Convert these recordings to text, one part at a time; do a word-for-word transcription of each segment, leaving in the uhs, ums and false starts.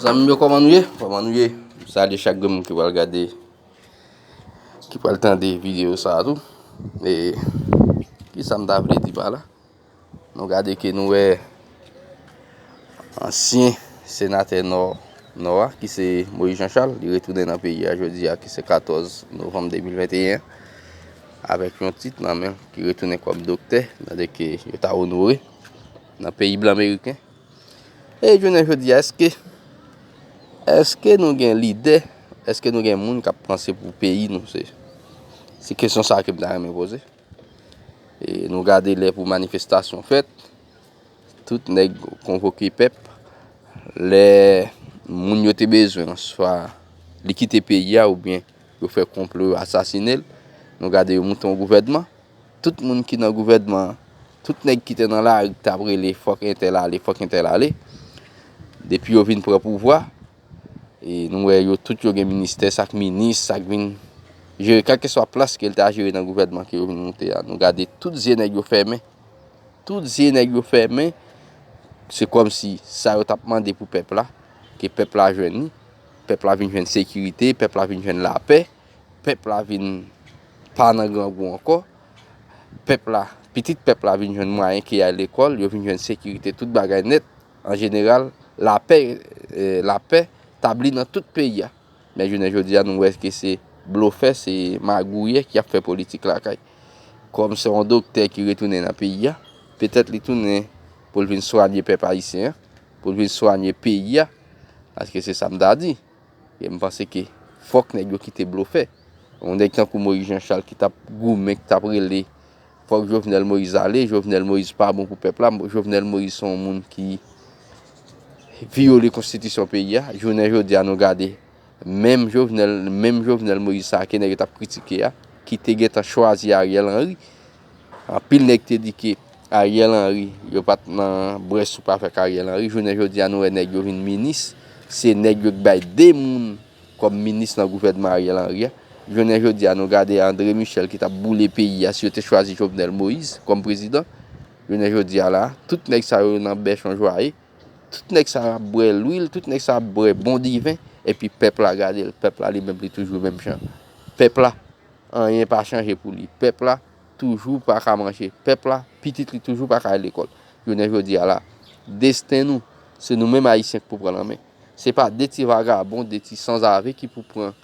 Zanmi m yo, kòman nou ye? Kòman nou ye? M salye chak grenn moun ki pral gade, ki pral tande videyo sa a tou. E kisa m ta vle di pa la? Nou gade ke nou wè ansyen senatè Nò, Nò a, ki se Moïse Jean Charles, li retounen nan peyi a jodi a, ki se katòz novanm de mil venteyen, avèk yon tit nan men l, ki retounen kòm doktè, tande ke yo ta onore nan peyi blan meriken. E jounen jodi a, èske, èske nou gen lidè, èske nou gen moun k ap panse pou peyi nou? Se, se kesyon sa a ke m ta renmen poze. E nou gade lè pou manifestasyon fèt, tout nèg konvoke pèp. Lè moun yo te bezwen, swa li kite peyi a oubyen yo fè konplo, yo asasine l, nou gade yo moute yon gouvènman. Tout moun ki nan gouvènman an, tout nèg ki te nan lari k t ap rele fòk entèl ale, fòk entèl ale. Depi yo vin pran pouvwa, e nou wè yo tout yo gen ministè, sa k minis, sa k vin jere kèlkeswa plas ke l ta jere nan gouvènman ke yo vin moute a. Nou gade tout zye nèg yo fèmen. Tout zye nèg yo fèmen. Se kòmsi sa yo t ap mande pou pèp la, ke pèp la jwenn li. Pèp la vin jwenn sekirite, pèp la vin jwenn lapè, pèp la vin pa nan grangou ankò. Pèp la, pitit pèp la vin jwenn mwayen ke y al lekòl, yo vin jwenn sekirite, tout bagay nèt. An jeneral, lapè, eh, lapè tabli nan tout peyi a. Men jounen jodi a, nou wè ke se blofè, se magouyè ki ap fè politik lakay. Kòm se yon doktè ki retounen nan peyi a, petèt li tounen pou l vin swanye pèp ayisyen an, pou l vin swanye peyi a, paske se sa m ta di. E m panse ke fòk nèg yo kite blofè. Yon nèg tankou Moïse Jean Charles ki t ap goumen, ki t ap rele fòk Jovenel Moïse ale, Jovenel Moïse pa bon pou pèp la, Jovenel Moïse se yon moun ki vyole konstitisyon peyi a. Jounen jodi a, nou gade, menm Jovenel, menm Jovenel Moïse sa a ke nèg yo t ap kritike a, ki te gentan chwazi Ariel Henry. Anpil nèg te di ke Ariel Henry, yo pa t nan bwè soup avèk Ariel Henry. Jounen jodi a, nou wè nèg yo vin minis. Se nèg yo k bay de moun kòm minis nan gouvènman Ariel Henry a. Jounen jodi a, nou gade André Michel ki t ap boule peyi a si yo te chwazi Jovenel Moïse kòm prezidan. Jounen jodi a la, tout nèg sa yo nan bèch yon jwaye. Tout nèg sa yo ap bwè lwil, tout nèg sa yo ap bwè bon diven, epi pèp la, gade l, pèp la li menm li toujou menm jan. Pèp la, anyen pa chanje pou li. Pèp la toujou pa ka manje. Pèp la, pitit li toujou pa ka al lekòl. Jounen jodi a la, desten nou, se nou menm Ayisyen k pou pran l an men. Se pa de ti vagabon, de ti sanzave ki pou pran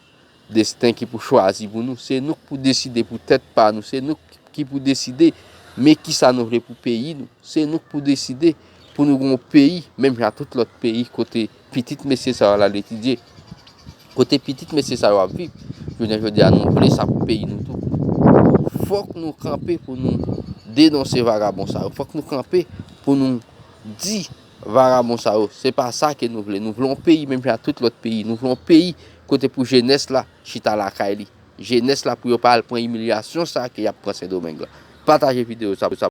desten, ki pou chwazi pou nou. Se nou k pou deside pou tèt pa nou. Se nou k, ki pou deside men kisa nou vle pou peyi nou. Se nou k pou deside pou nou gen yon peyi, menm jan tout lòt peyi, kote pitit mesye sa yo al etidye, kote pitit mesye sa yo ap viv. Jounen jodi a, nou vle sa pou peyi nou tou. Fòk nou kanpe pou nou denonse vagabon sa yo. Fòk nou kanpe pou nou di vagabon sa yo, se pa sa ke nou vle. Nou vle yon peyi menm jan tout lòt peyi. Nou vle yon peyi kote pou jenès la chita lakay li. Jenès la pou yo pa al pran imilyasyon sa ke y ap pran Sendomeng lan. Pataje videyo sa, sa